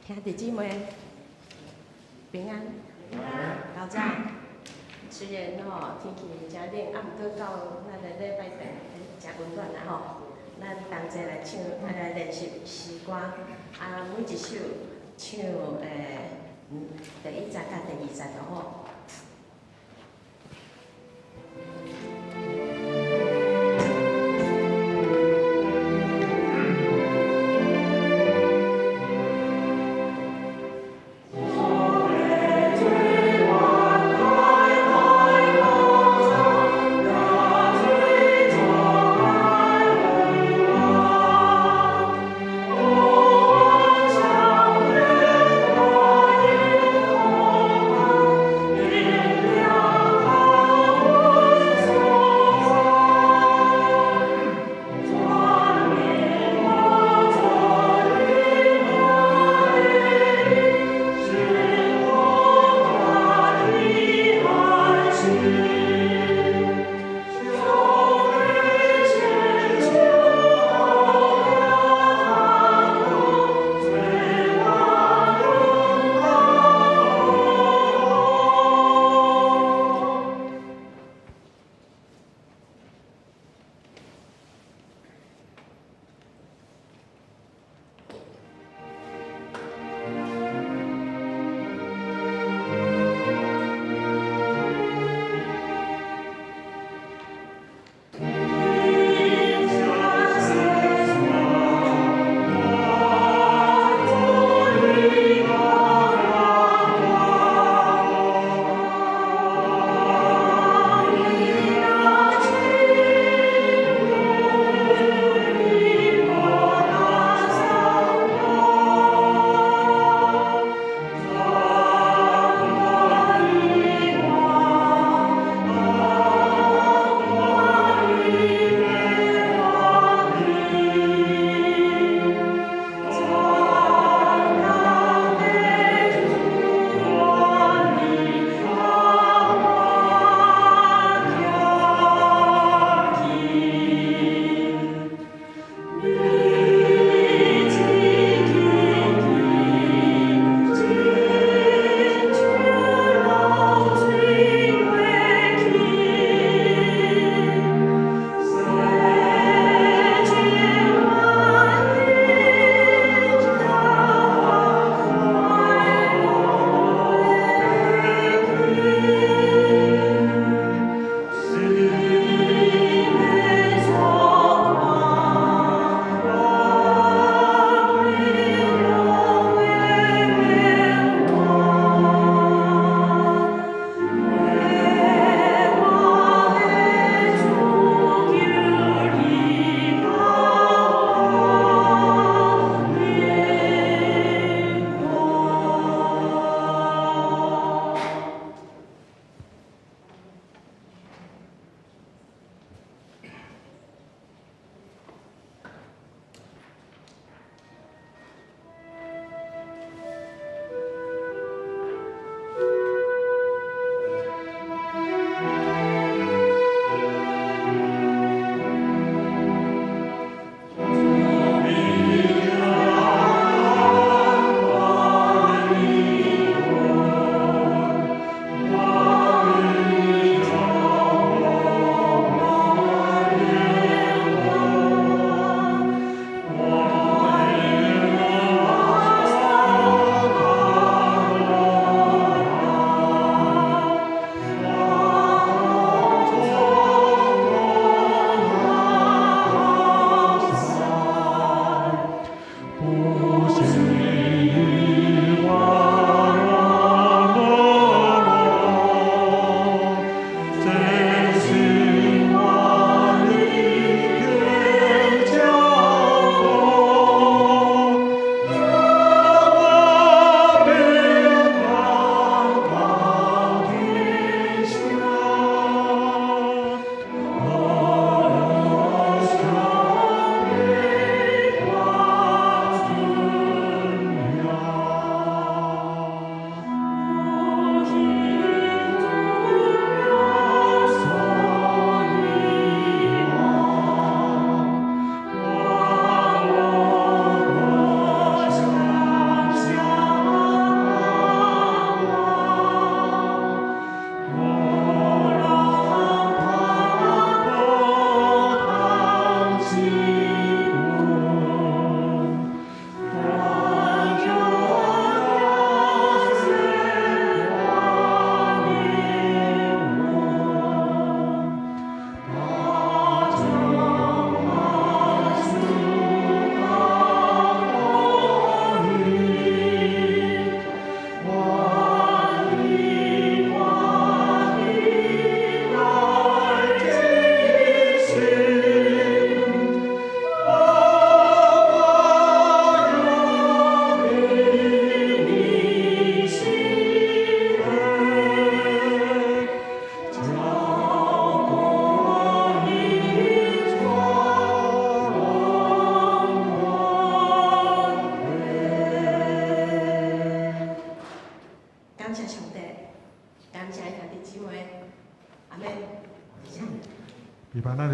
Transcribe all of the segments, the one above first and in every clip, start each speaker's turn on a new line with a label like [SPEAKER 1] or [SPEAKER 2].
[SPEAKER 1] 兄弟姊妹平安，老早。雖然吼天氣誠冷，啊，毋過到咱的禮拜堂誠溫暖啦吼。咱同齊來唱，啊來練習詩歌，啊每一首唱第一節佮第二節就好。
[SPEAKER 2] 主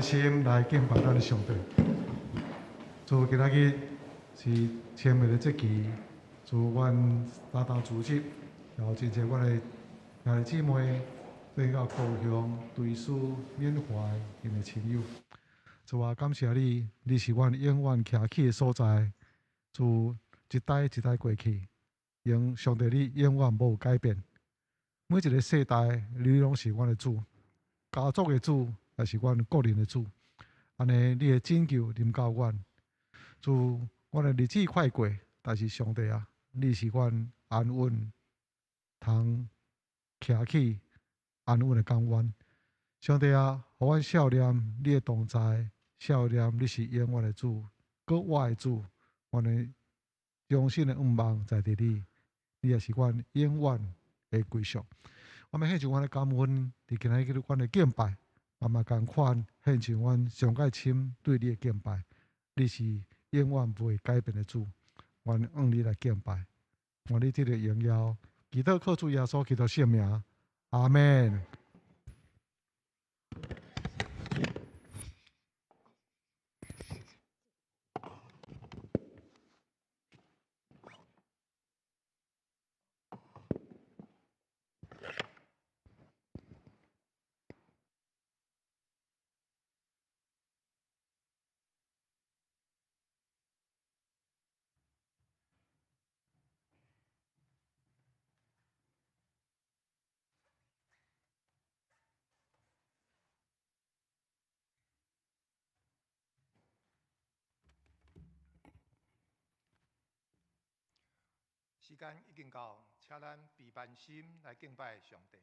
[SPEAKER 2] 的心來敬拜咱的上帝。主，今仔日是千暝的節期，主，阮三重主日，然後真濟阮的兄弟姊妹轉到故鄉追思緬懷𪜶的親友。主啊，感謝你，你是阮永遠徛起的所在。主，一代一代過去，用上帝你永遠無改變。每一個世代，你攏是阮的主，家族的主，也是阮個人的主。按呢，你的拯救臨到阮，主，阮的日子快過，但是上帝啊，你是阮安穩通徛起安穩的港灣。上帝啊，予阮數念你的同在，數念你是永遠的主，閣活的主，阮的終身的願望在佇你，你也是阮永遠的歸宿。我們獻上阮的感恩，佇今仔日阮的敬拜，嘛嘛仝款獻上阮上蓋深對你的敬拜。你是永遠袂改變的主，阮向你來敬拜，願你得著榮耀，祈禱靠主耶穌基督聖名，阿們。
[SPEAKER 3] 時間已經到，請咱備辦心來敬拜上帝。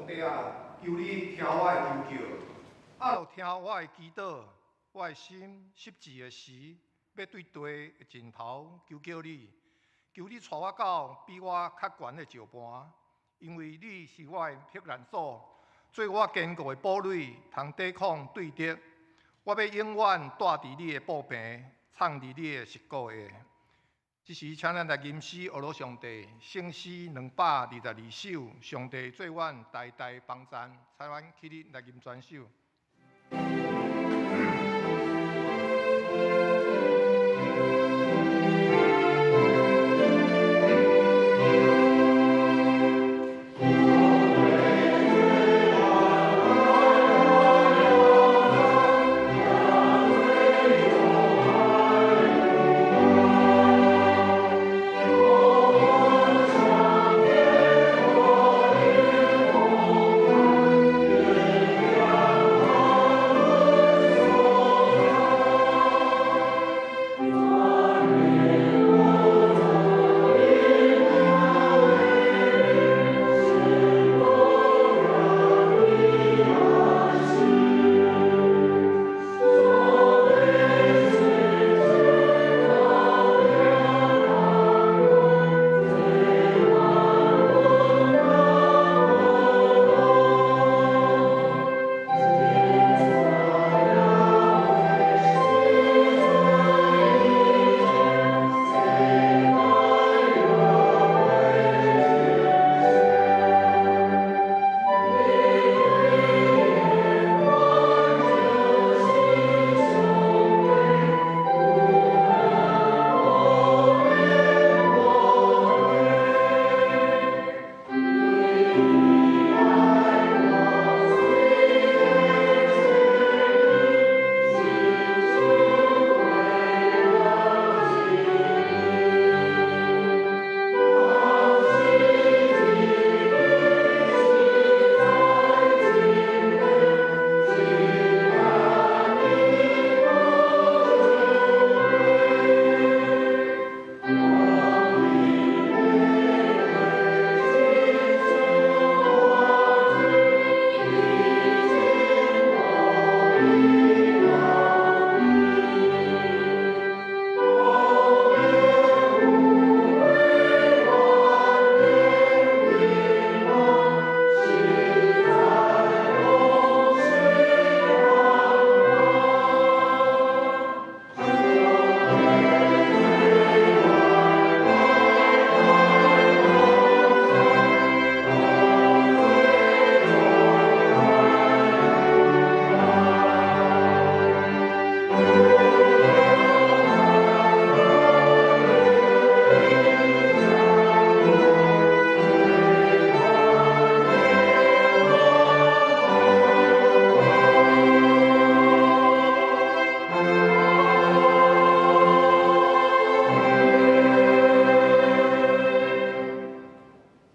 [SPEAKER 3] 上帝啊，求你聽我的求叫，啊，著聽我的祈禱。我的心失志的時，欲對地的盡頭求叫你，求你帶我到比我較懸的石盤，因為你是我的避難所，做我堅固的堡壘，通抵抗對敵。我欲永遠蹛佇你的布棚，藏佇你的室閣下。這時，請咱來吟詩學羅上帝，聖詩222首，上帝做阮代代幫贊，請阮起立來吟全首。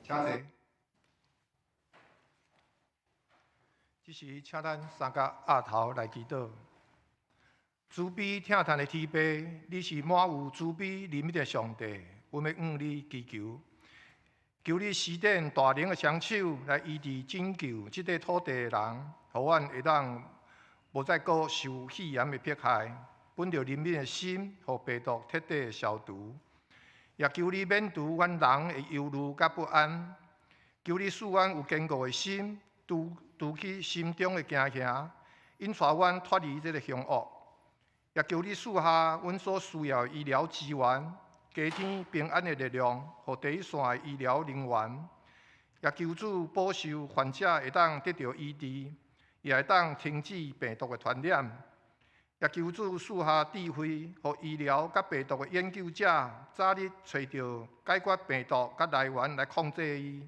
[SPEAKER 3] 請坐。這時，請咱三個額頭來祈禱。慈悲疼嘆的天父，你是滿有慈悲憐憫的上帝，阮欲向你祈求，求你施展大能的雙手來醫治拯救這塊土地的人，予阮會當無再閣受肺炎的迫害，本著憐憫的心，予病毒徹底消除。也求你免除阮人的憂慮佮不安，求你賜阮有堅固的心，除除去心中的驚嚇，引帶阮脫離這个兇惡。也求你賜下阮所需要的醫療資源，加添平安的力量，予第一線的醫療人員。也求主保守患者會當得著醫治，也會當停止病毒的傳染。也求主賜下智慧，予醫療佮病毒的研究者早日揣著解決病毒佮來源來控制伊。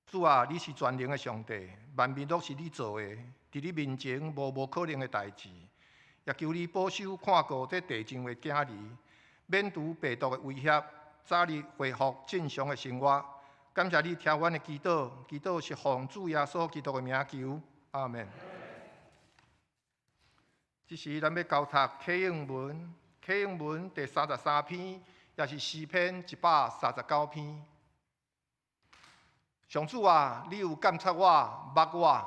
[SPEAKER 3] 主啊，你是全能的上帝，萬物攏是你造的，佇你面前無無可能的代誌。也求你保守看顧這地上的囝兒，免除病毒的威脅，早日恢復正常的生活。感謝你聽阮的祈禱，祈禱是奉主耶穌基督的名求，阿們。這時，咱欲交讀啟應文，啟應文第33篇，也是詩篇139篇。上主啊，你有監察我，捌我。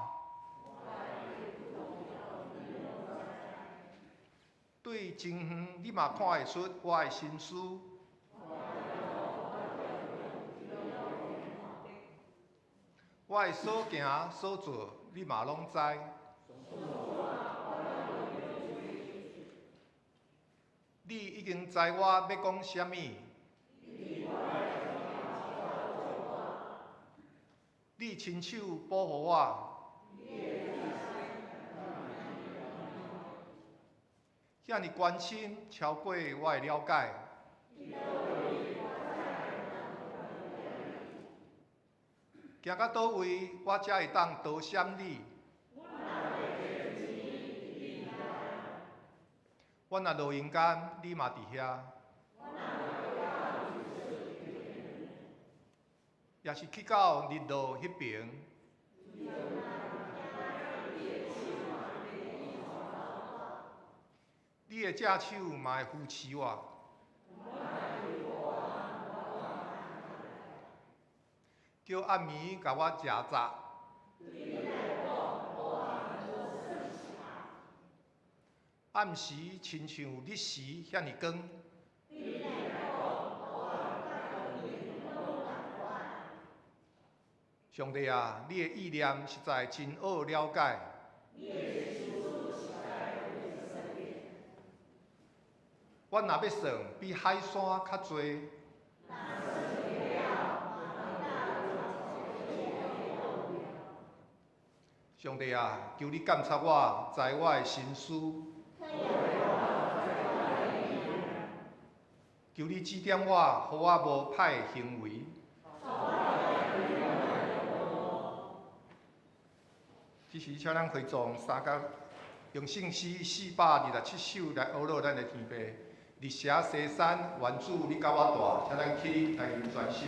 [SPEAKER 3] 對真遠，你嘛看會出我的心思。我的所行所做，你嘛攏知。你已經知我欲講啥物。你親手保護我。遐爾關心，超過我的了解。行到佗位，我才會當逃閃你。我若落陰間，你嘛佇遐。也是去到日落彼爿。你的正手嘛會扶持我。叫暗暝共我食雜。暗時親像日時遐爾光。上帝啊，你的意念實在真奧了解。我若欲算，比海沙較濟。上帝啊，求你監察我，知我的心思。求你指點我，予我無歹的行為。這時，請咱回轉三角，用聖詩427首來呵咾咱的天父。日斜西山，願主你佮我蹛，請咱起立來吟全首。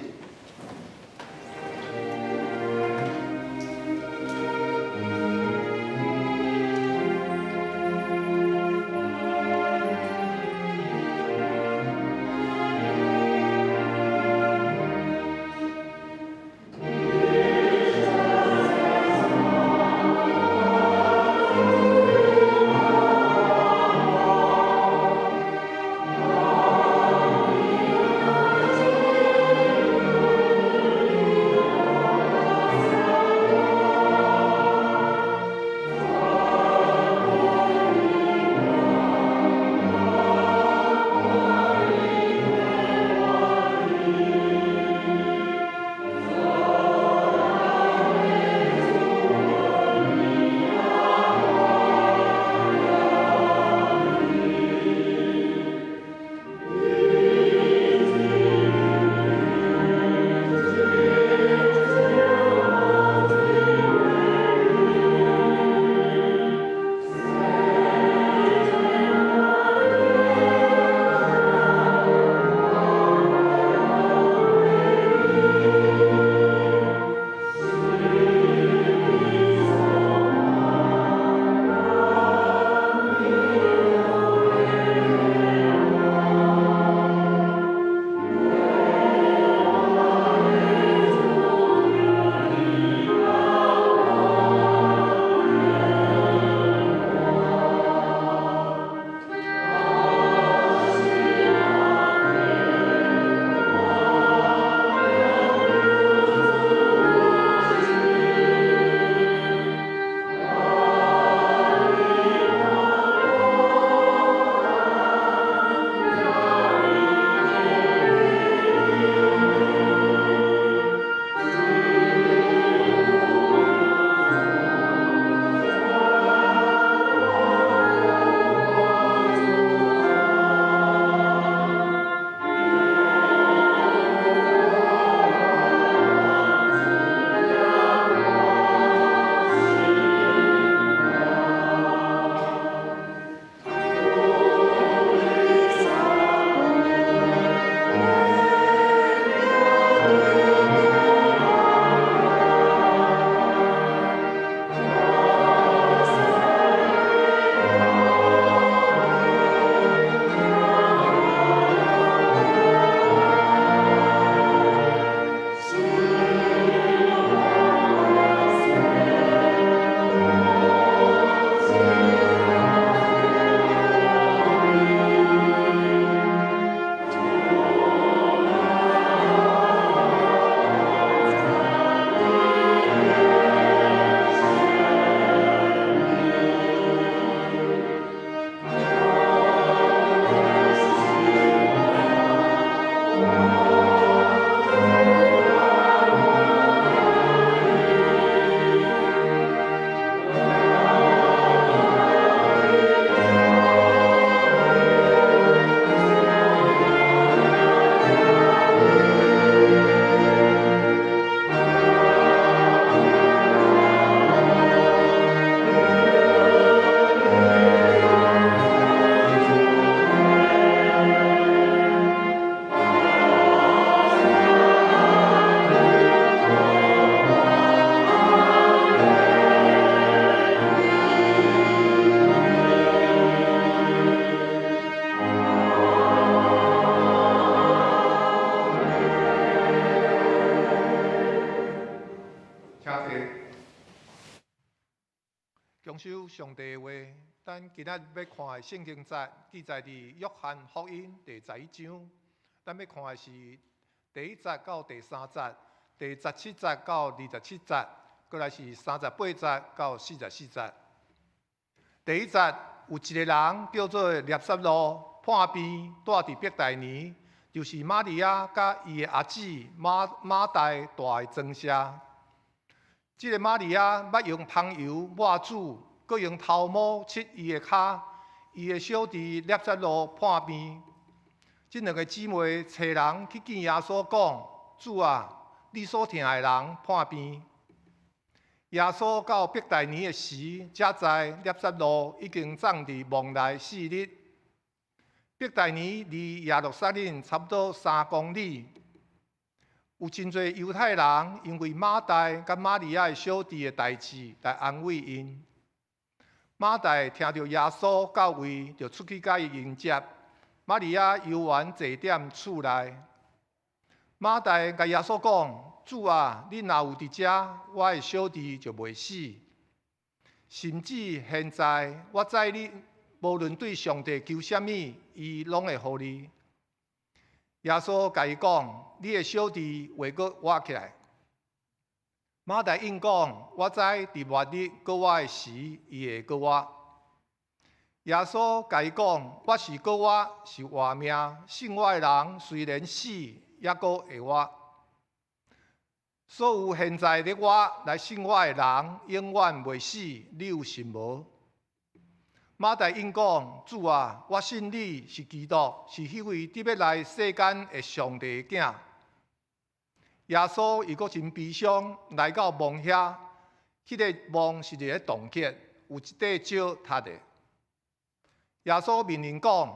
[SPEAKER 3] 守上帝的話。咱今仔日欲看的聖經節記載佇約翰福音第11章。咱欲看的是第一節到第三節，第十七節到27節，閣來是38節到44節。第一節，有一个人叫做拿撒路，破病，蹛佇伯大尼，就是瑪利亞佮伊的阿姊馬馬大蹛的庄舍。這个瑪利亞捌用芳油抹主，閣用頭毛拭伊的跤。伊的小弟拿撒路破病。這兩个姊妹差人去見耶穌，講：主啊，你所疼愛的人破病。耶穌到伯大尼的時，才知拿撒路已經葬佇墓內四日。伯大尼離耶路撒冷差不多3公里。有真濟猶太人因為馬大佮瑪利亞的小弟的代誌來安慰𪜶。馬大聽著耶穌到位，就出去共伊迎接。瑪利亞猶原坐踮厝內。馬大共耶穌講：主啊，你若有佇遮，我的小弟就袂死。甚至現在，我知你無論對上帝求啥物，伊攏會予你。耶穌共伊講：你的小弟會閣活起來。馬大應講：我知佇末日閣活的時，伊會閣活。耶穌共伊講：我是閣活，是活命，信我的人雖然死，猶閣會活。所有現在咧活來信我的人，永遠袂死。你有信無？馬大應講：主啊，我信你是基督，是彼位得欲來世間的上帝的囝。耶穌又閣真悲傷，來到墓遐，彼个墓是一个洞穴，有一塊石疊的。耶穌命令講：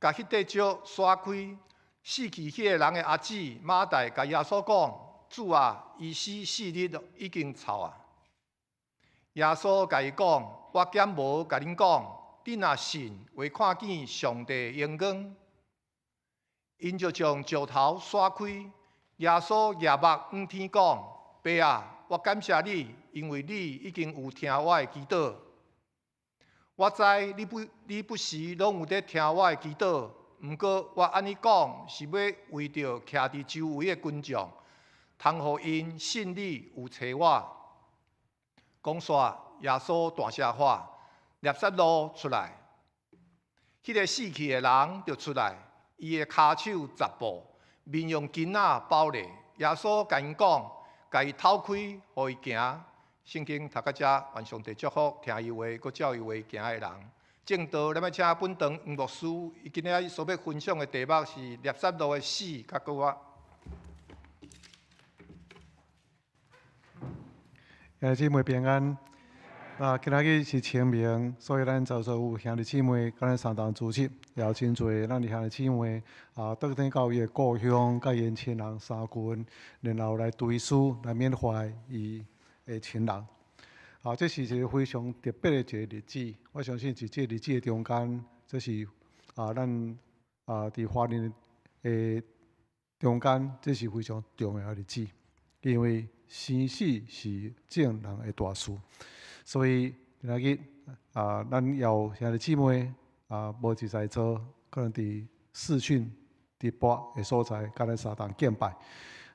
[SPEAKER 3] 共彼塊石徙開。死去彼个人的阿姊馬大共耶穌講：主啊，伊死四日已經臭啊！耶穌共伊講：我敢無共恁講，恁若信，會看見上帝的榮光。𪜶就將石頭徙開。耶穌舉目向天講：爸啊，我感謝你，因為你已經有聽我的祈禱。我知你不你不時攏有佇聽我的祈禱，毋過我按呢講，是欲為著徛佇周圍的群眾，通予𪜶信你有差我。講煞，耶穌大聲喊：拿撒路出來！彼个死去的人就出來，伊的跤手紮布，面用巾仔包咧。耶穌共𪜶講，共伊透開，予伊行。聖經讀到遮，願上帝祝福聽伊話，閣照伊話行的人。正道，咱欲請本堂黃牧師，伊今仔日所欲分享的題目是拿撒路的死佮復活。
[SPEAKER 2] 兄弟姊妹平安。啊，今仔日是清明，所以咱在座有兄弟姊妹佮咱相同主日，也有真濟咱的兄弟姊妹啊，倒轉到伊的故鄉，佮𪜶親人相聚，然後來追思，來緬懷伊的親人。啊，這是一个非常特別的一个日子。我相信佇這个日子的中間，這是啊，咱啊佇華人的中間，這是非常重要的日子，因為生死是眾人的大事。所以今仔日啊，咱也有兄弟姊妹啊，無佇在座，可能佇視訊直播的所在，佮咱相同敬拜。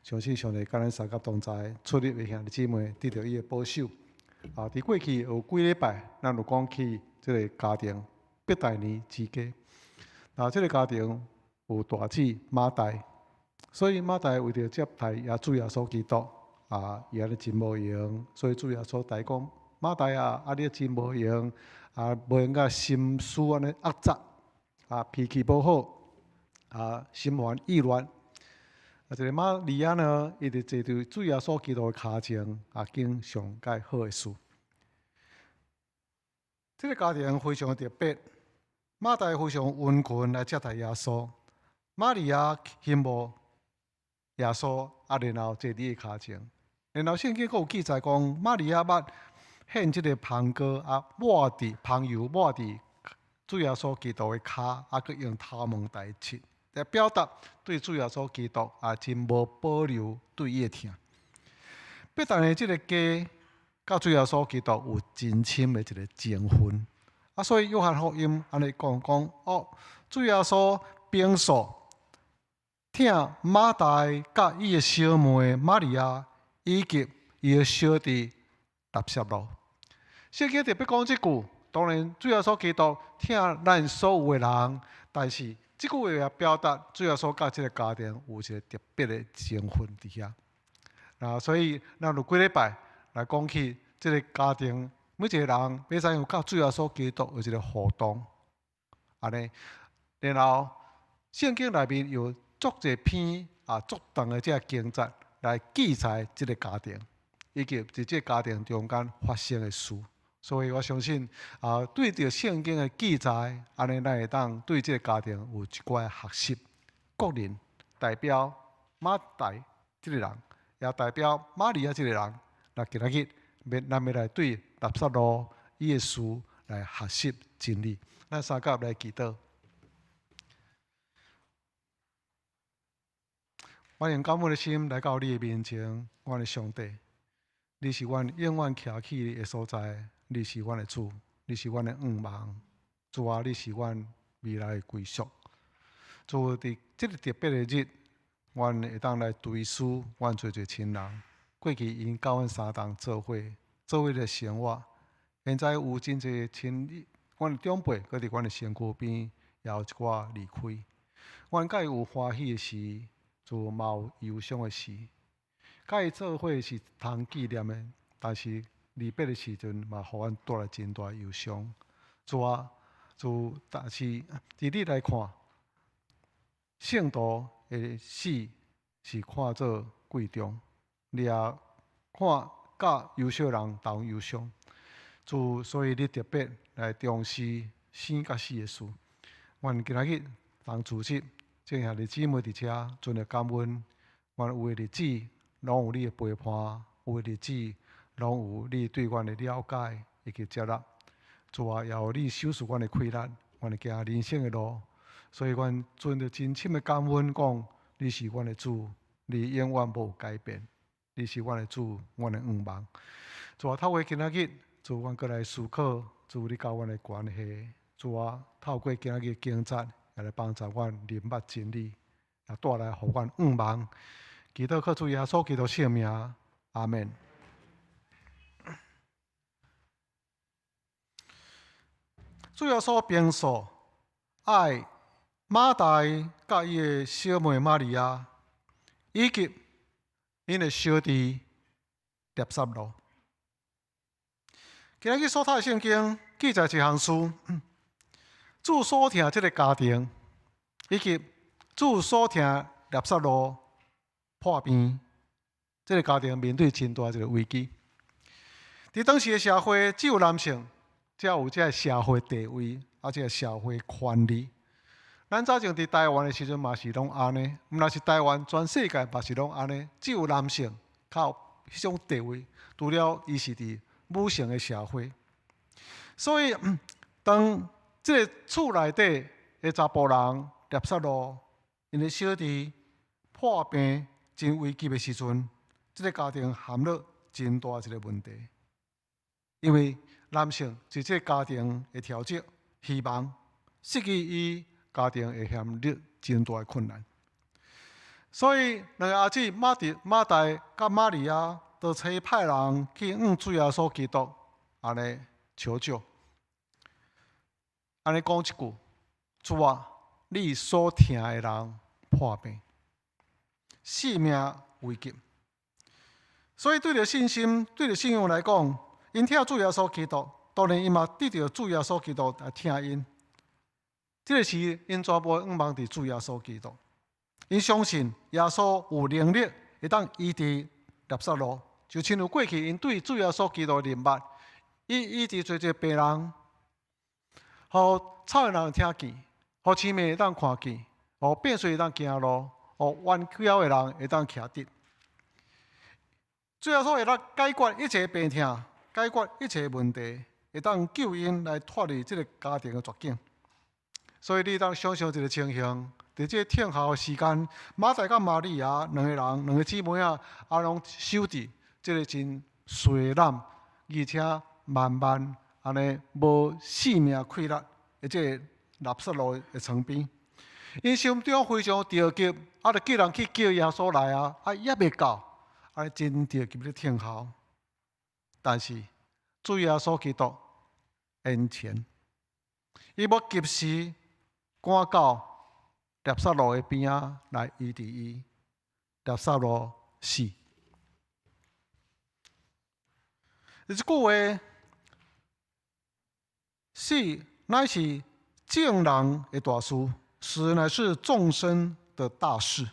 [SPEAKER 2] 相信上帝佮咱相佮同在，出入的兄弟姊妹得著伊的保守。啊，佇過去有幾禮拜，咱有講起這个家庭伯大尼之家。啊，這个家庭有大姊馬大，所以馬大為著接待耶主耶穌基督，啊，伊按呢真無閒，所以主耶穌台講：馬大啊，啊你真無閒，啊無閒甲心思按呢壓雜，啊脾氣無好，啊心煩意亂。啊，這个瑪利亞呢，伊就坐佇主耶穌基督的跤前，啊，經上蓋好的事。這个家庭非常特別，馬大非常殷勤來接待耶穌，瑪利亞羨慕耶穌，啊，然後坐佇伊跤前。然後聖經閣有記載講，瑪利亞捌獻這个香膏啊，抹佇香油抹佇主耶穌基督的跤，啊，閣用頭毛來拭，來表達對主耶穌基督啊真無保留對伊的疼。伯大尼這个家，佮主耶穌基督有真深的一个情分。啊，所以約翰福音按呢講講哦，主耶穌平素疼馬大佮伊的小妹瑪利亞，以及伊的小弟拉撒路。聖經特別講這句，當然主耶穌基督疼咱所有的人，但是這句話也表達主耶穌佮這个家庭有一个特別的情分佇遐。啊，所以咱有幾禮拜來講起這个家庭，每一个人欲怎樣佮主耶穌基督有一个互動，按呢，然後聖經內面有足濟篇啊，足長的這个經節來記載這个家庭，以及佇這个家庭中間發生的事。所以我相信啊，對著聖經的記載，按呢，咱會當對這个家庭有一寡學習。各人代表馬大這个人，也代表瑪利亞這个人。那今仔日，咱欲來對拉撒路伊的事來學習真理。咱相佮來祈禱。我用感恩的心來到你的面前，阮的上帝，你是阮永遠徛起的所在，你是阮的主，你是阮的向望，主啊，你是阮未來的歸宿。主，佇這个特別的日，阮會當來追思阮濟濟親人，過去𪜶佮阮相同做伙，做伙來生活。現在有真濟親，阮的長輩，閣佇阮的身軀邊，也有一寡離開。阮佮伊有歡喜的時，就嘛有憂傷的時。佮伊做伙是通紀念的，但是離別的時陣嘛，予阮帶來真大憂傷。主啊，主，但是佇你來看，聖徒的死是看做貴重，你也看佮憂傷人同憂傷。主，所以你特別來重視生佮死的事。阮今仔日當主日，眾兄弟姊妹佇遮，存著感恩。阮有的日子，攏有你的陪伴；有的日子，攏有你對阮的了解以及接納。主啊，也有你賞賜阮的氣力，阮會行人生的路。所以，阮存著真深的感恩，講你是阮的主，你永遠無改變。你是阮的主，阮的向望。主啊，透過今仔日，主，阮閣來思考，主你佮阮的關係。主啊，透過今仔日經節，也來幫助阮認捌真理，也帶來予阮向望。祈禱靠主耶穌基督聖名，阿們。主耶穌平素愛馬大佮伊的小妹瑪利亞，以及𪜶的小弟拉撒路。今仔日所讀的聖經記載一項事，主所疼這个家庭，以及主所疼拉撒路破病，這个家庭面對真大一个危機。佇當時的社會，只有男性才有這个社會地位，啊，這个社會權利。咱早前佇台灣的時陣嘛是攏按呢，毋但是台灣，全世界嘛是攏按呢，只有男性較有彼種地位，除了伊是佇母性的社會。所以，當這个厝內底的查埔人拉撒路，𪜶的小弟破病真危急的時陣，這个家庭陷入真大一个問題，因為男性是這个家庭的調節希望，失去伊，家庭會陷入真大的困難。所以，兩個阿姊馬蒂、馬大佮瑪利亞，就差派人去向主耶穌基督按呢求救。按呢講一句：主啊，你所疼的人破病，性命危急。所以，對著信心、對著信仰來講，𪜶疼主耶穌基督，當然𪜶嘛得著主耶穌基督來疼𪜶。這个時，𪜶全部向望佇主耶穌基督，𪜶相信耶穌有能力會當醫治拉撒路，就親像過去𪜶對主耶穌基督的認捌，伊醫治濟濟病人，予聾的人聽見，予痴盲會當看見，予變水會當行路，予彎腰的人會當徛直。主耶穌會當解決一切病痛，解決一切問題，會當救𪜶來脫離這个家庭的絕境。所以你當想像一个情形，佇這个等候的時間，馬大佮瑪利亞兩个人，兩个姊妹仔，啊，攏守佇這个真衰濫、而且慢慢按呢無性命氣力的這个拉撒路的床邊，𪜶心中非常著急，啊，就叫人去叫耶穌來啊，啊，猶未到，按呢真著急咧等候。但是主耶穌基督延前，伊欲及時趕到拉撒路的邊仔來醫治伊，拉撒路死。這句話，死乃是眾人的大事，死乃是眾生的大事。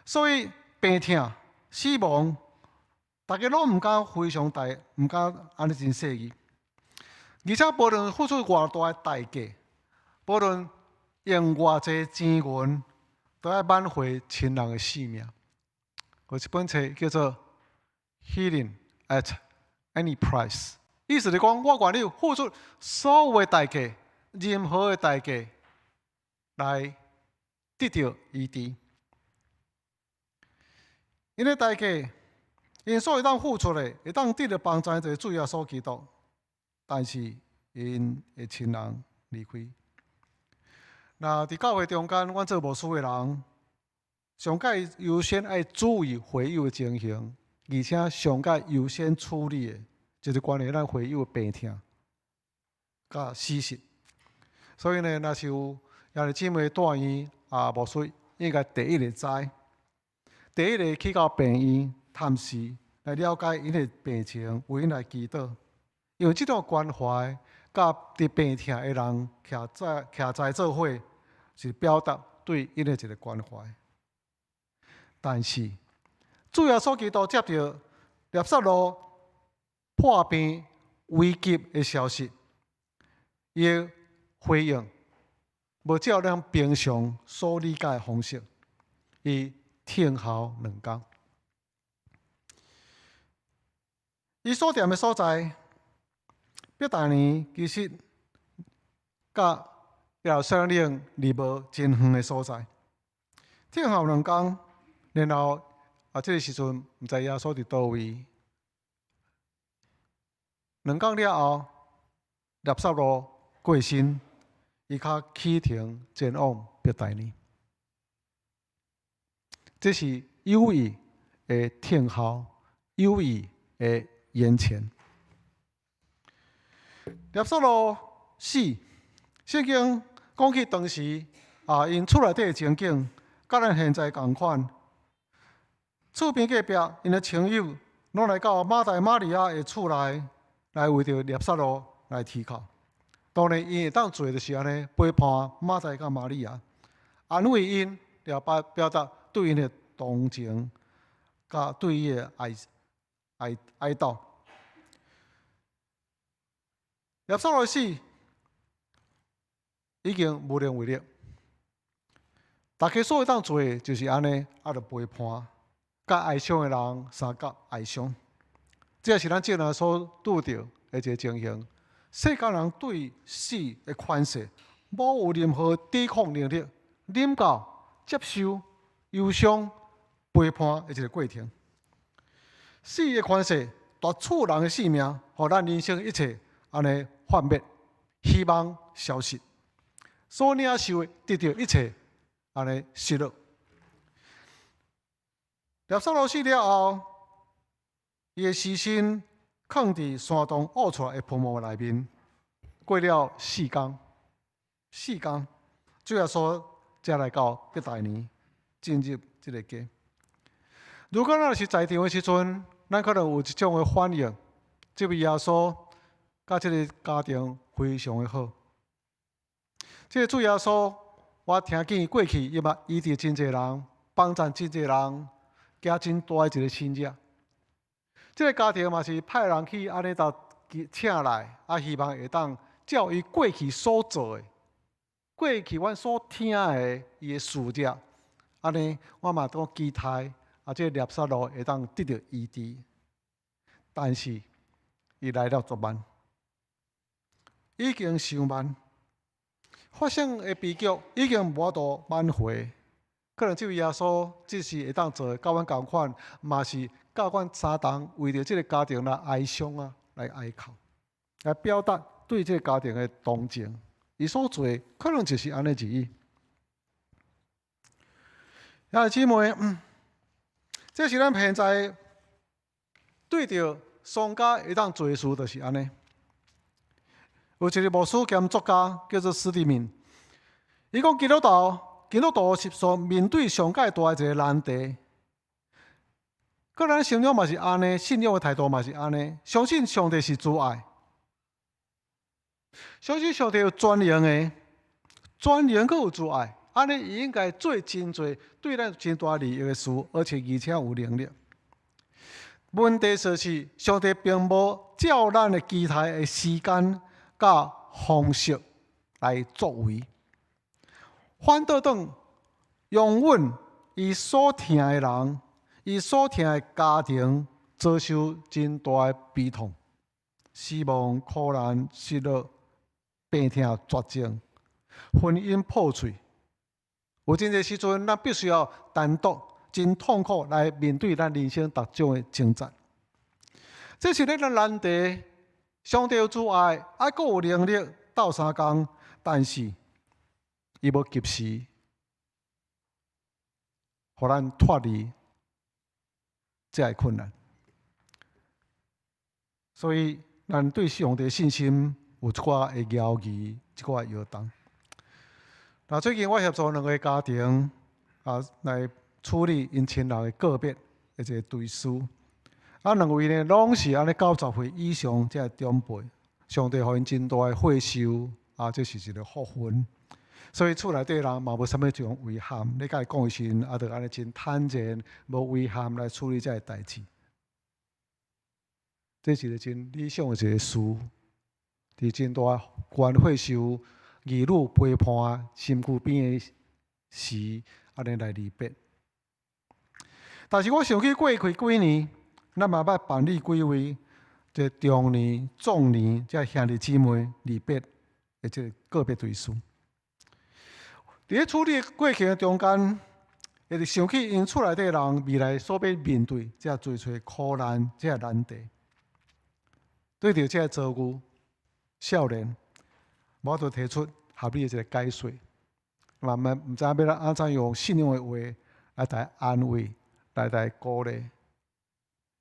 [SPEAKER 2] 所以病痛、死亡，大家攏毋敢非常大，毋敢按呢真細意。而且無論付出偌大的代價，無論用偌濟錢銀，都愛挽回親人的性命。有一本冊叫做《Healing at Any Price》，意思是講，我願意付出所有的代價，任何的代價，來得著醫治。𪜶的代價，𪜶所會當付出的，會當得著幫助，就是主耶穌基督。但是𪜶的親人離開。若佇教會中間，阮做牧師的人，上蓋優先愛注意會友的情形，而且上蓋優先處理的，就是關於咱會友的病痛佮死訊。所以呢，若是有兄弟姊妹住院啊，牧師應該第一个知，第一个去到病院探視，來了解𪜶的病情，為𪜶來祈禱。因為這種關懷，佮佇病痛的人徛在做伙，是表達對𪜶的一个關懷。但是，主耶穌基督接著拉撒路破病危急的消息，伊的回應無照咱平常所理解的方式，伊等候兩工。伊所踮的所在，伯大尼其實佮耶路撒冷離無真遠的所在。等候兩工，然後啊，這个時陣毋知耶穌佇佗位。兩工了後，拉撒路過身，伊較啟程前往伯大尼。這是有意的等候，有意的延前。拉撒路死，聖經講起當時啊，𪜶厝內底的情景，佮咱現在仝款。厝邊隔壁，𪜶的親友攏來到馬大、瑪利亞的厝內，來為著拉撒路來啼哭。當然，𪜶會當做的就是按呢，陪伴馬大佮瑪利亞，安慰𪜶，了表達對𪜶的同情，佮對伊的哀悼。拉撒路死已經無能為力，大家所會當做的就是按呢，啊，著陪伴，佮哀傷的人相佮哀傷。這也是咱眾人所拄著的一个情形。世間人對死的權勢，無有任何抵抗能力，忍到接受憂傷陪伴的一个過程。死的權勢奪取人的性命，予咱人生一切按呢幻滅，希望消失，所領受的得著一切按呢失落。拉撒路死了後，伊的屍身囥佇山洞挖出來的墳墓內面，過了四工，四工，主耶穌才來到伯大尼，進入這个家。如果咱是在場的時陣，咱可能有一種的反應，這位耶穌佮這个家庭非常的好。這个主耶穌，我聽見過去伊嘛醫治真濟人，幫助真濟人，行真大的一个神跡。這个家庭嘛是派人去按呢共請來，啊，希望會當照伊過去所做的，過去阮所聽的伊的事跡，按呢我嘛當期待啊，這个拉撒路會當得著醫治。但是伊來了足慢，已經傷慢，發生的悲劇已經無法度挽回。可能這位耶穌這是會當做的，佮阮仝款，嘛是佮阮相同，為著這个家庭來哀傷啊。來哀哭，來表達對這個家庭的同情。伊所做的可能就是按呢而已。兄弟姊妹，這是咱現在對著喪家會當做的事，就是按呢。有一個牧師兼作家叫做斯蒂敏，伊講基督徒是所面對上蓋大的一個難題。個人信仰嘛是按呢，信仰的態度嘛是按呢，相信上帝是慈愛，相信上帝有全能的，全能閣有慈愛，按呢伊應該做真濟對咱真大利益的事，而且有能力。問題就是，上帝並無照咱的期待的時間佮方式來作為，反倒轉容允伊所疼的人，伊所疼的家庭遭受真大的悲痛、死亡、苦難、失落、病痛、絕症、婚姻破碎。有真濟時陣，咱必須要單獨、真痛苦來面對咱人生逐種的掙扎。這是咱的難題。上帝有慈愛，還閣有能力鬥相共，但是伊無及時，予咱脫離這个困難。所以，咱對上帝信心有一寡的猶疑，一寡的搖動。那最近我協助兩个家庭啊，來處理𪜶親人的告別的一個追思。啊，兩位呢，攏是按呢90歲以上這个長輩，上帝予𪜶真大的歲壽，啊，這是一个福分。所以厝內底人嘛無啥物種遺憾，你共伊講的時陣，啊，就按呢真坦然，無遺憾來處理這个代誌。這是一個真理想的一個事，佇真大懸歲壽、兒女陪伴身軀邊的時，按呢來離別。但是我想起過去幾年，咱嘛捌辦理幾位這中年、壯年這兄弟姊妹離別的這个告別追思。佇咧處理過程的中間，會想起𪜶厝內底人未來所欲面對這濟濟苦難、這難題。對著這个遭遇，少年無法度提出合理的一个解釋，嘛毋知影欲按怎用信仰的話來共安慰，來共鼓勵，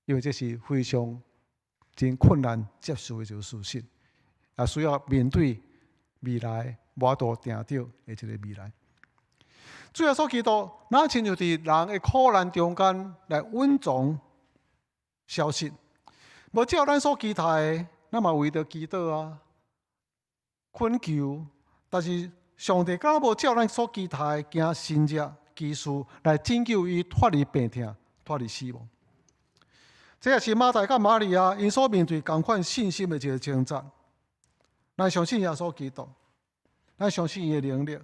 [SPEAKER 2] 因為這是非常真困難接受的一個事實，也需要面對未來無法度定著的一个未來。主耶穌基督，若親像佇人的苦難中間來隱藏消失，無照咱所期待的，咱嘛為著祈禱啊，懇求，但是上帝敢若無照咱所期待的行神蹟奇事來拯救伊脫離病痛、脫離死亡。這也是馬大佮瑪利亞𪜶所面對仝款信心的一个掙扎。咱相信耶穌基督，咱相信伊的能力，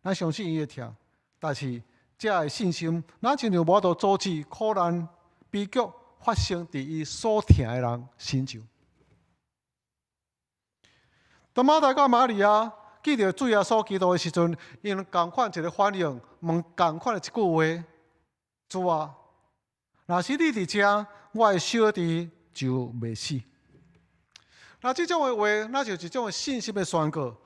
[SPEAKER 2] 咱相信伊的疼，但是這个信心，若親像無法度阻止苦難悲劇發生佇伊所疼的人身上。當馬大佮瑪利亞見著主耶穌基督的時陣，𪜶仝款一个反應，問仝款的一句話：主啊，若是你佇遮，我的小弟就袂死。那這種的話，那就是一種信心的宣告。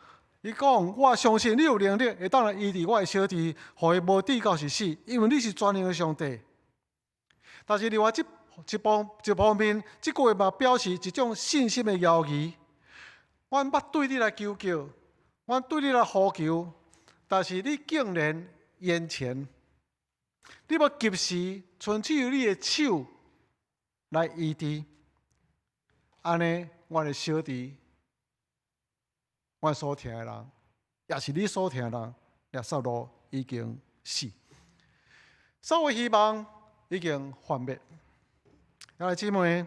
[SPEAKER 2] 伊講：我相信你有能力會當來醫治我的小弟，予伊無至到是死，因為你是全能的上帝。但是另外這一方面，這句話嘛表示一種信心的猶疑。阮捌對你來求叫，阮對你來呼求，但是你竟然延遲，你無及時伸出你的手來醫治，按呢，阮的小弟，阮所疼的人，也是你所疼的人，拉撒路已經死，所有希望已經幻滅。兄弟姊妹，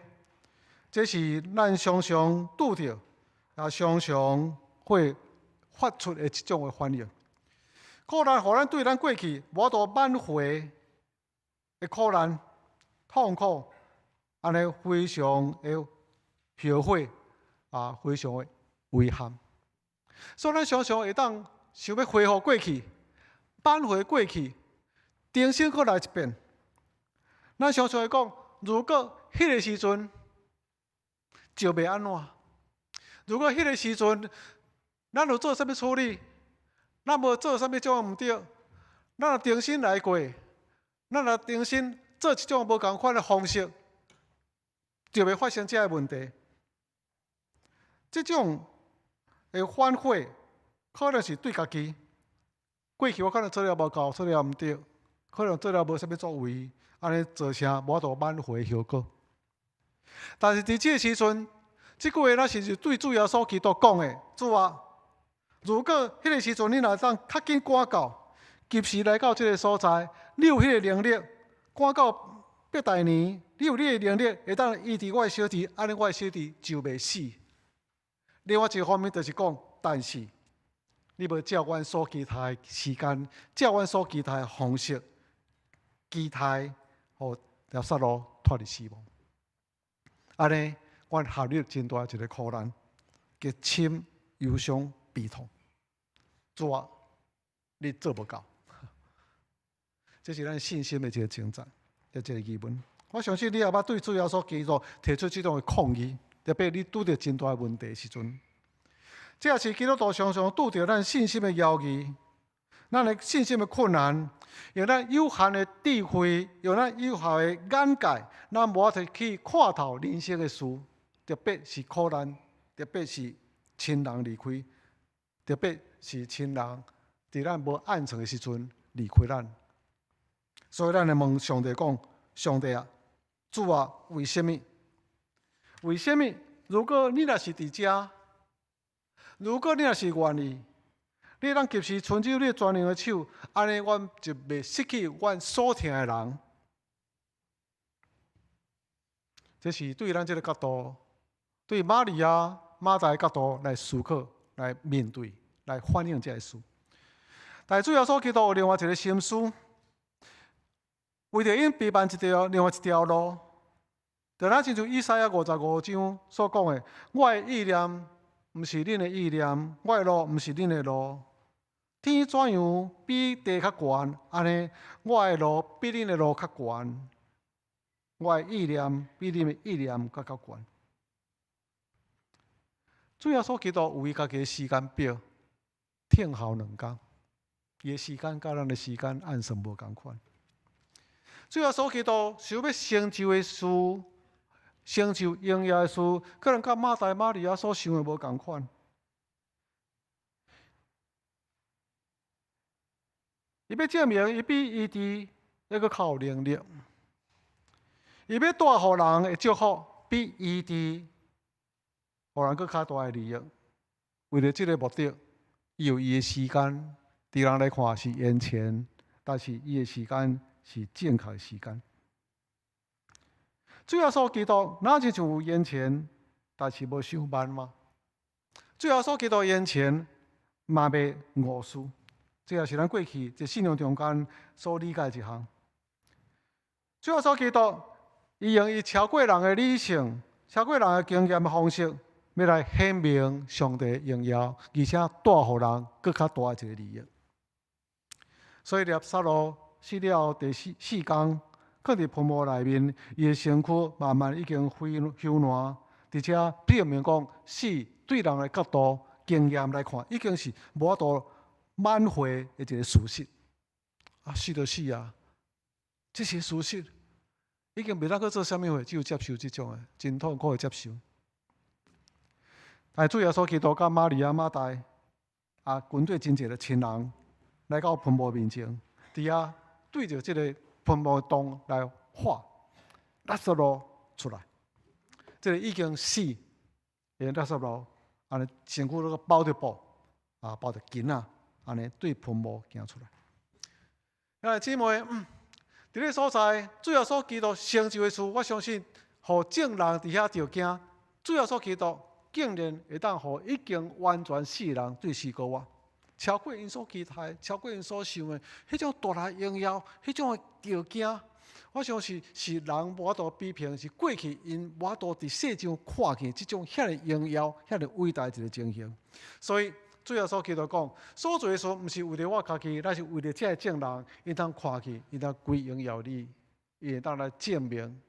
[SPEAKER 2] 這是咱常常拄著，也常常會發出的一種的反應。苦難予咱對咱過去無法度挽回的苦難、痛苦，按呢非常的後悔啊，非常的遺憾。所以咱常常會當想欲恢復過去，挽回過去，重新閣來一遍。咱常常會講，如果彼个時陣，就袂按怎。如果彼个時陣，咱有做啥物處理，咱無做啥物種毋對，咱若重新來過，咱若重新做一種無仝款的方式，就袂發生這个問題。這種的反悔，可能是對家己。過去我可能做了無夠，做了毋對，可能做了無啥物作為，按呢造成無法度挽回效果。但是佇這个時陣，這句話咱是對主耶穌基督講的。主啊，如果彼个時陣你若當較緊趕到，及時來到這个所在，你有彼个能力趕到伯大尼，你有你的能力會當醫治我的小弟，按呢我的小弟就袂死。另外一個方面就是講，但是你無照阮所期待的時間，照阮所期待的方式，期待予拉撒路脫離死亡。按呢，阮陷入真大一个苦難，極深憂傷悲痛。主啊，你做無到，這是咱信心的一個掙扎，一個疑問。我相信你也捌對主耶穌基督提出這種的抗議，特別你拄著真大的問題時陣，這也是基督徒常常拄著咱信心的猶豫，咱的信心的困難，用咱有限的智慧，用咱有限的眼界，咱無法度去看透人生的事，特別是苦難，特別是親人離開，特別是親人佇咱無按算的時陣離開咱，所以咱會問上帝講：上帝啊，主啊，為啥物？為啥物？如果你若是佇遮，如果你若是願意，你會當及時伸出你全能的手，按呢，阮就袂失去阮所疼的人。這是對咱這个角度，對瑪利亞、馬大的角度來思考、來面對、來反映這个事。但是主耶穌基督有另外一个心思，為著𪜶備辦一條另外一條路，就若親像以賽亞55章所講的：我的意念毋是恁的意念，我的路毋是恁的路。天怎樣比地較懸，按呢我的路比恁的路較懸，我的意念比恁的意念閣較懸。主耶穌基督有伊家己的時間表，聽候兩工，伊的時間佮咱的時間按算無仝款。主耶穌基督想欲成就的事，成就榮耀的事，可能佮馬大、瑪利亞所想的無仝款。伊欲證明，伊比醫治猶閣較有能力。伊欲帶予人的祝福，比醫治予人閣較大的利益。為著這个目的，伊有伊的時間，佇人來看是延遲，但是伊的時間是正確的時間。主耶穌基督若親像有延遲，但是無傷慢嘛。主耶穌基督延遲嘛袂誤事，這也是咱過去佇信仰中間所理解的一項。主耶穌基督，伊用伊超過人的理性、超過人的經驗的方式，欲來顯明上帝榮耀，而且帶予人閣較大的一個利益。所以，拉撒路死了第四四工，囥佇墳墓內面，伊的身軀慢慢已經腐爛，而且表明講死對人的角度經驗來看，已經是無法度挽回的一個事實。啊，死就死啊！這是事實，已經袂當閣做啥物貨，只有接受這種的，真痛苦的接受。但主耶穌基督佮瑪利亞、馬大啊，軍隊真濟的親人來到墳墓面前，佇遐對著這个墳墓洞來喊拉撒路出來。這个已經死的拉撒路，按呢身軀攏包著布，啊包著巾仔，按呢對墳墓行出來。兄弟姊妹，佇這个所在，主耶穌基督成就的事，我相信，予眾人佇遐著驚。主耶穌基督竟然會當予已經完全死的人對死過活，超過𪜶所期待，超過𪜶所想的，彼種大的榮耀，彼種的著驚，我相信是人無法度比評，是過去𪜶無法度佇世上看見這種遐爾榮耀、遐爾偉大的一个情形。所以主耶穌基督講，所做的事毋是為著我家己，乃是為著這个眾人，𪜶通看見，𪜶通歸榮耀你，伊會當來證明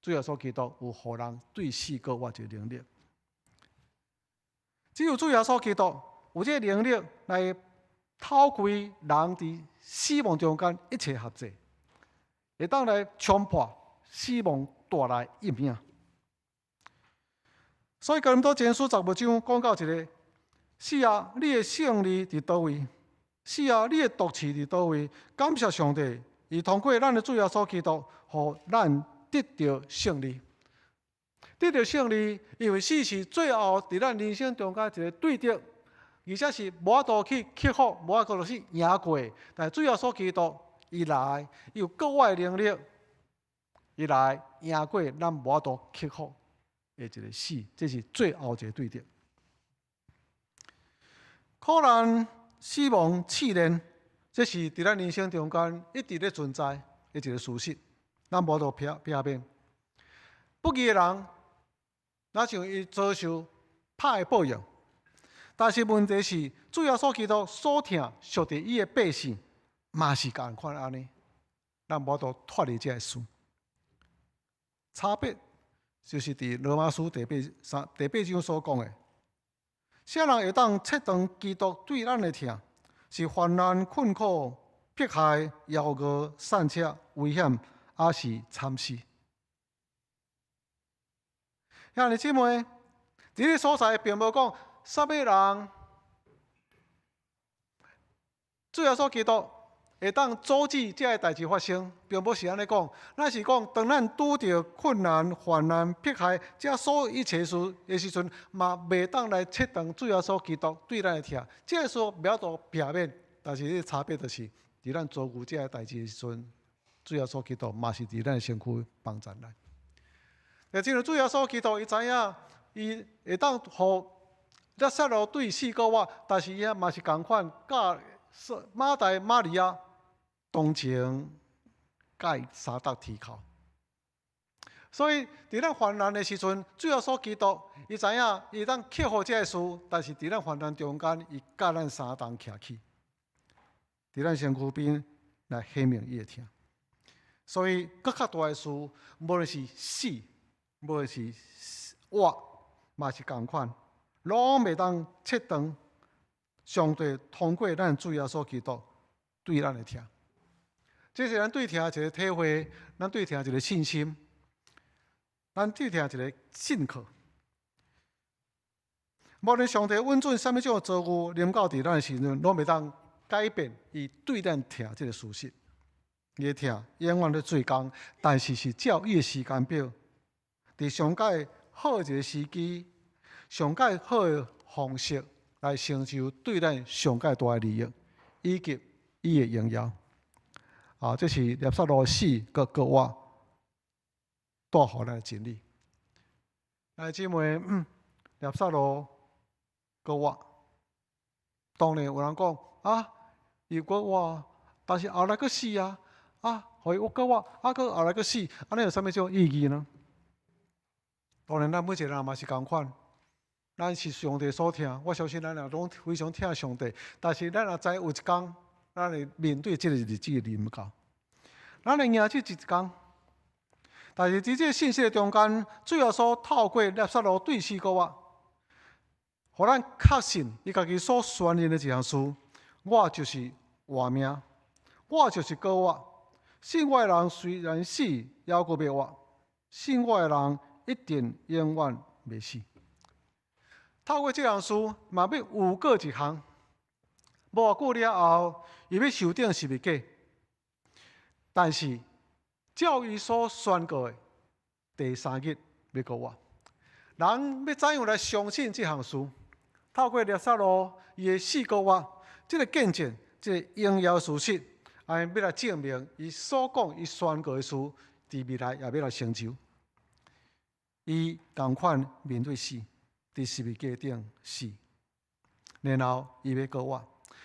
[SPEAKER 2] 主耶穌基督有予人對死過活這个能力。
[SPEAKER 4] 只有主耶穌基督有這个能力來透開人佇死亡中間一切轄制，會當來衝破死亡帶來陰影。所以哥林多前書15章講到一个：死啊，你的勝利佇佗位？死啊，你的毒刺佇佗位？感謝上帝，伊通過咱的主耶穌基督，予咱得著勝利。得著勝利，因為死是最後佇咱人生中間一个對敵，而且是無法度去克服，無法度去贏過。但是主耶穌基督，伊來，伊有格外的能力，伊來贏過咱無法度克服的一个死，這是最後一个對敵。苦難、死亡、試煉，這是佇咱人生中間一直咧存在的一个事實，咱無法度避免。不義的人，若像伊遭受拍的報應，但是問題是，主耶穌基督所疼屬佇伊的百姓，嘛是仝款按呢，咱無法度脫離這个事。差別就是佇羅馬書第八章所講的，啥人會當切斷基督對咱的疼？是患難、困苦、迫害、枵餓、散赤、危險，抑是慘死？兄弟姊妹，佇這个所在並無講啥物人，主耶穌基督會當阻止這个代誌發生，並無是按呢講。咱是講，當咱拄著困難、患難、迫害，這所有一切事的時陣，嘛袂當來切斷主耶穌基督對咱的疼。這个事無法度避免，但是這个差別就是，佇咱遭遇這个代誌的時陣，主耶穌基督嘛是佇咱的身軀幫助咱。但正如主耶穌基督，伊知影，伊會當予拉撒路對死閣活，但是伊嘛是仝款，佮馬大、瑪利亞同情，佮伊相觸啼哭。所以，佇咱患難的時陣，主耶穌基督，伊知影，伊會當克服這个事，但是佇咱患難中間，伊佮咱相同徛起，佇咱身軀邊來顯明伊的疼。所以，閣較大的事，無論是死，無論是活，嘛是仝款，攏袂當切斷上帝通過咱主耶穌基督對咱的疼。這是咱對疼一个體會，咱對疼一个信心，咱對疼一个信靠。無論上帝允准啥物種遭遇臨到佇咱的時陣，攏袂當改變伊對咱疼這个事實。伊的疼永遠咧做工，但是是照伊的時間表。佇上蓋好一个時機，上蓋好的方式來成就對咱上蓋大的利益，以及伊的榮耀。啊，這是拉撒路死閣復活帶予咱的真理。來，姊妹，拉撒路復活，當然有人講啊，伊復活，但是後來閣死啊，啊，予伊復活，啊，閣後來閣死，按呢有啥物種意義呢？當然，咱每一個人嘛是仝款，咱是上帝所疼，我相信咱也攏非常疼上帝。但是咱也知有一工，咱會面對這个日子的臨到，咱會迎這一工。但是佇這个信息的中間，主耶穌透過拉撒路對死復活，予咱確信伊家己所宣認的一項事：我就是活命，我就是復活。信我的人雖然死，猶閣欲活；信我的人，一定永遠袂死。透過這項事，嘛欲預告一項。無偌久了後，伊欲受釘十字架。但是，照伊所宣告的，第三日欲復活。人欲怎樣來相信這項事？透過拉撒路伊的死復活，這个見證，這个榮耀事實，啊，欲來證明伊所講、伊宣告的事，佇未來也欲來成就。伊仝款面對死，佇十字架頂死，然後伊欲復活，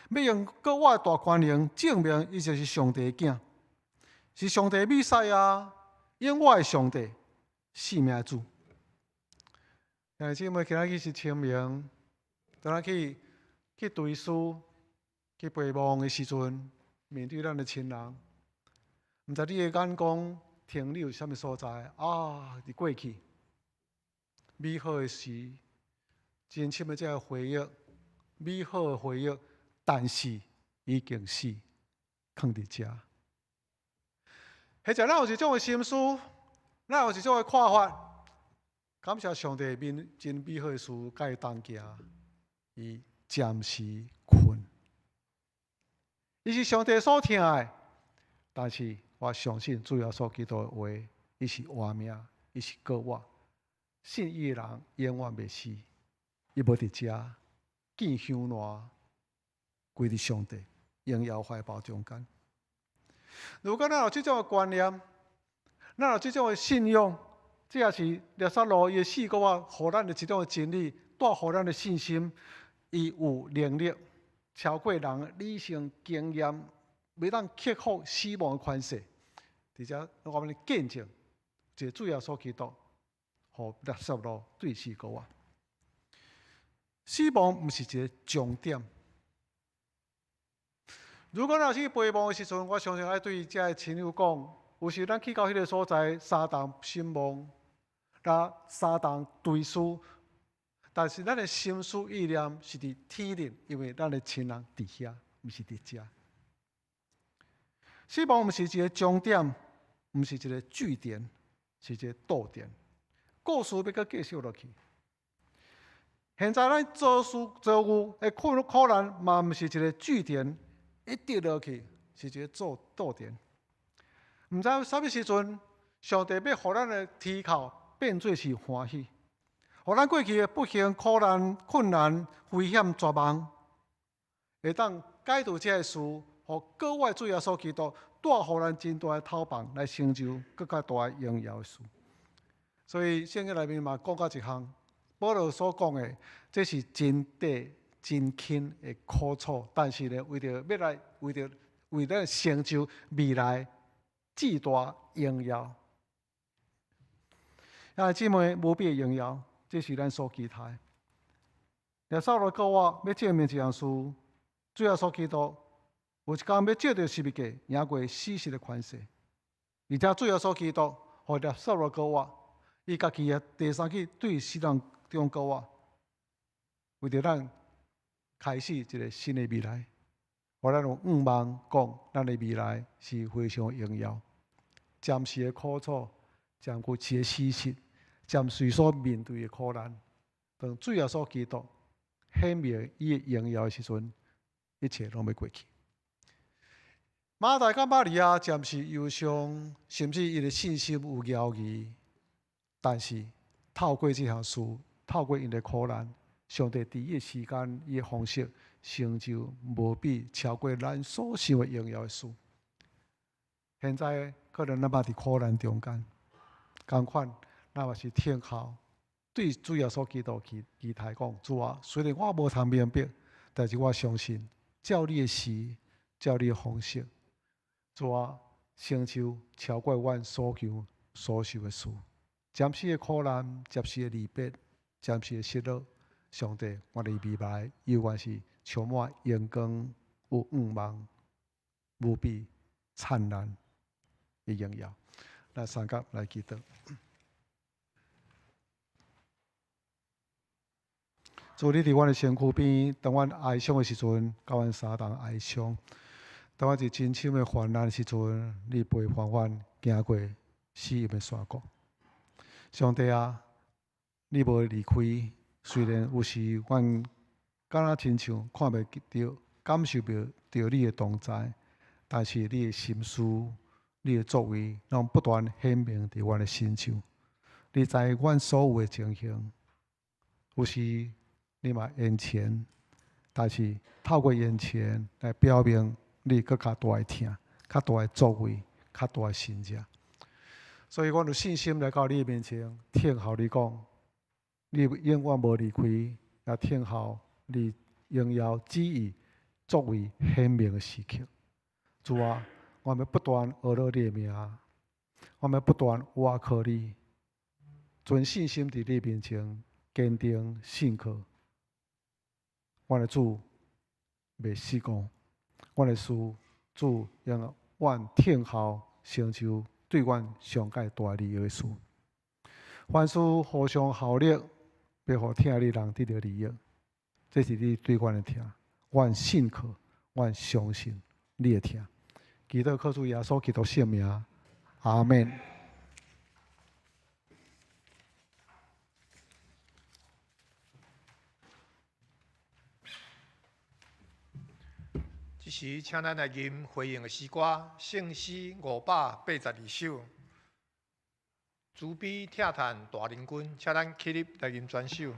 [SPEAKER 4] 欲用復活的大權能證明伊就是上帝的囝，是上帝彌賽亞，永活的上帝，生命的主。兄弟姊妹，今仔日是清明，當咱去追思、去陪望的時陣，面對咱的親人，毋知你的眼光停留啥物所在啊？佇過去美好的時，真深的這个回憶，美好的回憶，但是已經死，囥佇遮。彼陣咱有一種的心思，咱有一種的看法。感謝上帝，面真美好的事，佮伊同行，伊暫時睏。伊是上帝所疼的，但是我相信主耶穌基督的話，伊是活命，伊是閣活。信伊的人永遠袂死，伊無佇遮見香爛，歸佇上帝榮耀懷抱中間。如果咱有這種的觀念，咱有這種的信仰，這也是拉撒路伊的死閣活，予咱的一種的真理，帶予咱的信心，伊有能力超過人理性經驗，袂當克服死亡的權勢。佇遮我們見證，一個主耶穌基督，予拉撒路對死閣活。死亡毋是一個終點。如果若是陪墓的時陣，我相信愛對遮的親友講，有時咱去到彼个所在，相同心望，佮相同追思，但是咱的心思意念是佇天頂，因為咱的親人佇遐，毋是佇遮。死亡毋是一個終點，毋是一個句點，是一個逗點。故事欲閣繼續落去。現在咱遭事遭遇的困苦難，嘛毋是一個句點，一直落去是一個做逗點。毋知啥物時陣，上帝欲予咱的啼哭變做是歡喜，予咱過去的不幸、苦難、困難、危險、絕望，會當解除這个事，予閣活主耶穌基督帶予咱真大的透放，來成就閣較大的榮耀的事。所以聖經內面嘛講到一項，保羅所講的，這是真短、真輕的苦楚，但是呢，為著欲來，為著為咱成就未來至大榮耀。兄弟姊妹，無比的榮耀，這是咱所期待。拉撒路閣活欲證明一項事，主耶穌基督有一工欲藉著十字架贏過死神的權勢，而且主耶穌基督予拉撒路閣活，伊家己也第三去對死人中閣活，為著咱開始一個新的未來，予咱有向望，講咱的未來是非常榮耀。暫時的苦楚，暫時的事實，暫時所面對的苦難，當主耶穌基督顯明伊的榮耀的時陣，一切攏欲過去。馬大佮瑪利亞暫時憂傷，甚至伊的信心有猶疑，但是透過這項事，透過𪜶的苦難，上帝佇伊的時間、伊的方式，成就無比超過咱所想的榮耀的事。現在可能咱嘛佇苦難中間，仝款，咱嘛是聽候對主耶穌基督去期待講：主啊，雖然我無通明白，但是我相信，照你的時，照你的方式，主啊，成就超過阮所求所想的事。暫時的苦難，暫時的離別，暫時的失落，上帝，我的未來猶原是充滿榮光，有向望，無比燦爛的榮耀。咱三甲來祈禱。主，你佇阮的身軀邊，當阮哀傷的時陣，佮阮相同哀傷；當阮佇真深的患難的時陣，你陪伴阮行過死蔭的山谷。上帝啊，你無離開，雖然有時阮敢若親像看袂著、感受袂著你的同在，但是你的心思、你的作為，攏不斷顯明佇阮的身上。你知阮所有的情形，有時你嘛延遲，但是透過延遲來表明你閣較大的疼、較大的作為、較大的神蹟。所以，阮有信心來到你面前，聽候你講，你永遠無離開，也聽候你榮耀旨意作為顯明的時刻。主啊，我們不斷學了你的名，我們不斷倚靠你，存信心佇你面前堅定信靠。阮的主袂失誤，阮的事主永遠聽候成就對阮上蓋大利益的事。凡事互相效力，欲予疼你人得著利益。這是你對阮的疼，阮信靠，阮相信你的疼。祈禱靠主耶穌基督聖名，阿們。
[SPEAKER 3] 這時，請咱來吟回應的詩歌，聖詩582首。慈悲疼嘆大仁君，請咱起立來吟全首。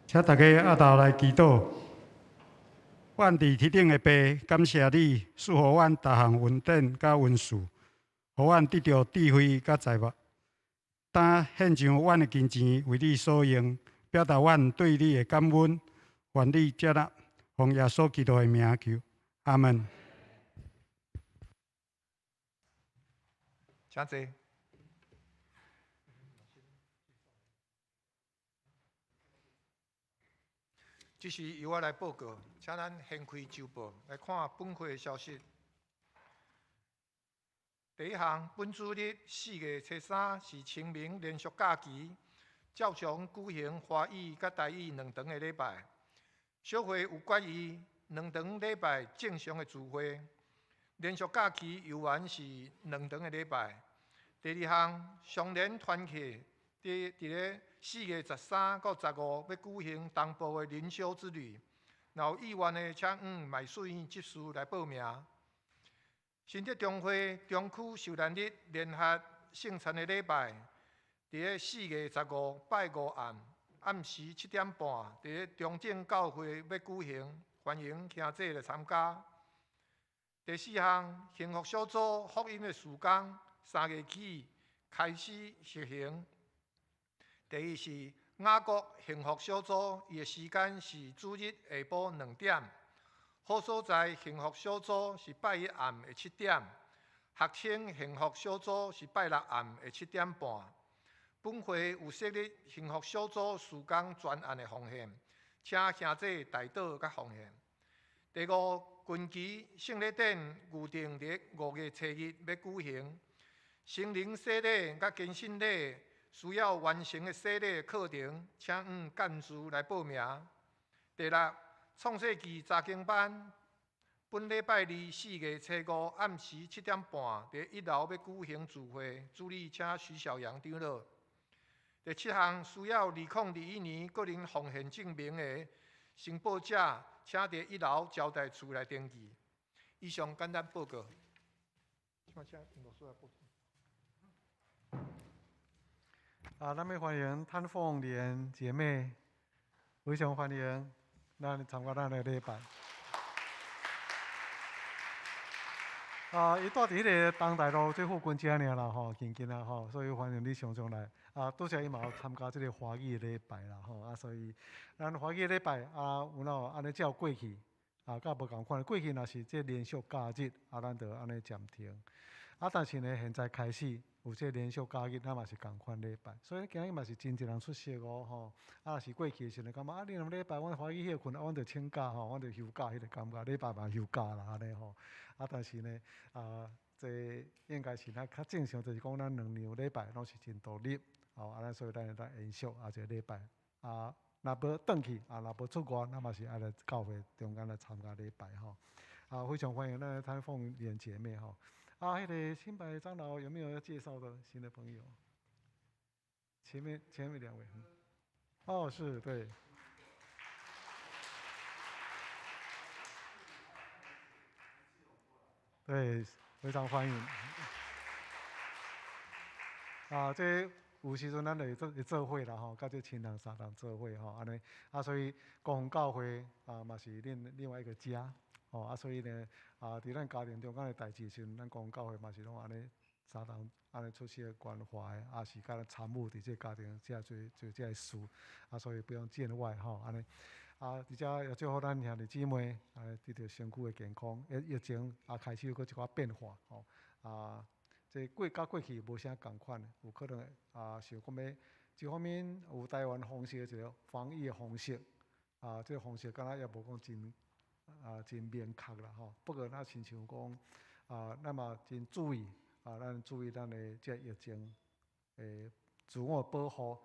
[SPEAKER 5] 請大家徛頭來祈禱。阮佇天頂的父，感謝你賜予阮逐項恩典佮恩賜，予阮得著智慧佮財物。當獻上阮的金錢為你所用，表達阮對你的感恩。願你接納，奉耶穌基督的名求，阿門。
[SPEAKER 3] 請坐。這是由我來報告，請咱掀開週報來看本會的消息。第一項，本主日4月初3是清明連續假期，照常舉行華語佮台語兩場的禮拜。小會有決議兩場禮拜正常的聚會，連續假期猶原是兩場的禮拜。第二項，雙連團契佇咧4月13到15欲舉行東部的靈修之旅，若有意願的，請向麥書院執事來報名。新竹中會中區受難日聯合聖餐的禮拜，佇咧4月15拜五暗暗時7點半，佇咧中正教會欲舉行，歡迎兄弟來參加。第四項，幸福小組福音的事工，3月起開始實行。第一是雅各幸福小組，伊的時間是主日下晡2點。好所在幸福小組是拜一暗的7點，學青幸福小組是拜六暗的7點半。本會有設立幸福小組事工專案的奉獻，請兄弟代禱佮奉獻。第五，近期聖禮典預定佇5月初日欲舉行，成人洗禮佮堅信禮需要完成的洗禮課程，請向幹事來報名。第六，創世紀查經班，本禮拜二4月初5暗時7點半，佇一樓欲舉行聚會，主禮請徐小陽長老。第七項，需要2021年個人奉獻證明的申報者，請佇一樓招待處來登記。以上簡單報告。請牧師來報告。
[SPEAKER 4] 啊，咱欲歡迎譚鳳蓮姐妹，非常歡迎咱參加咱的禮拜。啊，伊住佇彼个東大路這附近遮爾啦吼，近近啊吼，所以歡迎你常常來。啊，拄才伊嘛有參加這个華語禮拜啦吼，啊，所以咱華語禮拜啊，有哪有按呢照過去啊，佮無仝款。過去若是這連續假日，啊，咱就按呢暫停。啊，但是呢，現在開始有這連續假日，咱嘛是仝款禮拜，所以今日嘛是真濟人出席哦吼。啊，若是過去的時陣，感覺啊，你若禮拜阮歡喜歇睏，啊，阮就請假吼，阮就休假，彼个感覺禮拜嘛休假啦，按呢吼。啊，但是呢，啊，這應該是咱較正常，就是講咱兩場禮拜攏是真獨立，吼，啊，咱所以咱會當延續啊，這個禮拜啊，若無轉去啊，若無出外，咱嘛是愛來教會中間來參加禮拜吼。啊，非常歡迎咱譚鳳蓮姐妹吼。啊，彼个新白長老有沒有要介紹的新的朋友？前面兩位，哦，是對，對，非常歡迎。啊，這有時陣咱會做會做伙啦吼，佮這親人三人做伙吼，按呢啊，所以公教會啊嘛是恁另外一個家。吼啊，所以呢，啊，佇咱家庭中間的代誌時陣，咱公教會嘛是攏按呢相同按呢出席關懷，啊是佮咱參與佇這家庭遮做做這个事，啊，所以不用見外吼，按呢，啊，佇遮也祝福咱兄弟姊妹，啊，得著身軀的健康。疫情啊，開始閣一寡變化吼，啊，這過佮過去無啥仝款，有可能啊，想講欲一方面有台灣方式的一個防疫的方式，啊，這个方式敢若也無講真。啊，真明確啦吼。不過，咱親像講，啊，咱嘛真注意，啊，咱注意咱的這疫情的自我保護。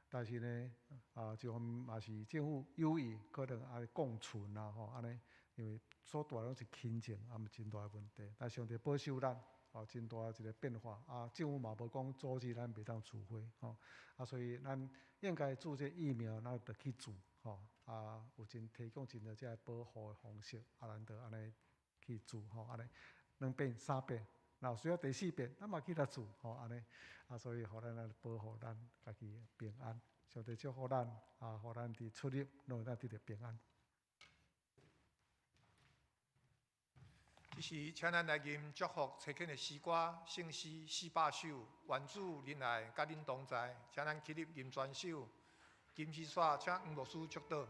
[SPEAKER 4] 但是呢，啊，這方面嘛是政府有意可能愛共存啦吼，按呢，因為所帶攏是輕症，啊，毋真大的問題。但上帝保守咱，哦，真大一個變化。啊，政府嘛無講阻止咱袂當聚會，吼。啊，所以咱應該注這疫苗，咱就去注。吼啊，有真提供真濟這个保護的方式，啊，咱就按呢去注吼，按呢兩遍三遍，若有需要第四遍，咱嘛去來注吼，按呢啊，所以予咱來保護咱家己平安。上帝祝福咱，啊，予咱佇出入攏會當得著平安。
[SPEAKER 3] 這時，請咱來吟祝福差遣的詩歌，聖詩400首，願主仁愛佮恁同在。請咱起立吟全首，金絲煞請黃牧師祝禱。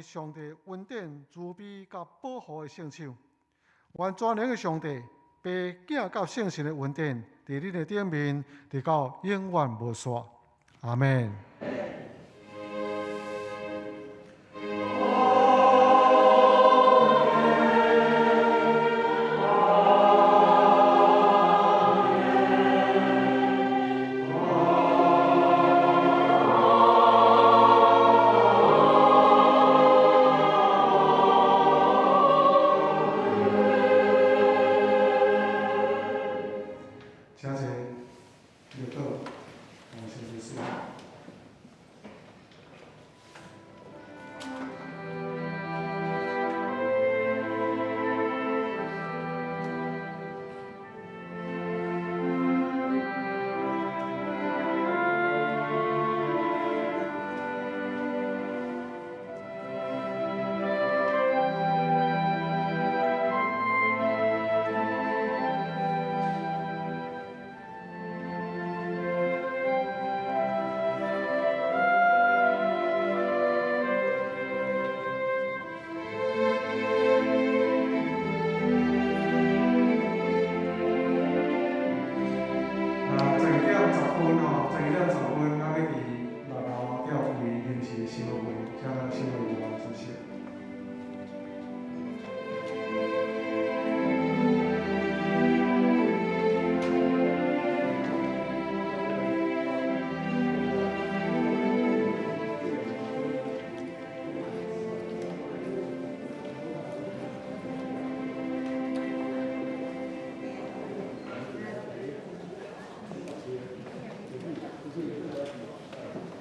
[SPEAKER 4] 上帝恩典、慈悲佮保護的聖手，願全能的上帝、父、囝佮聖神的恩典，佇恁的頂面，直到永遠無煞。阿們。請坐，入座，我先結束。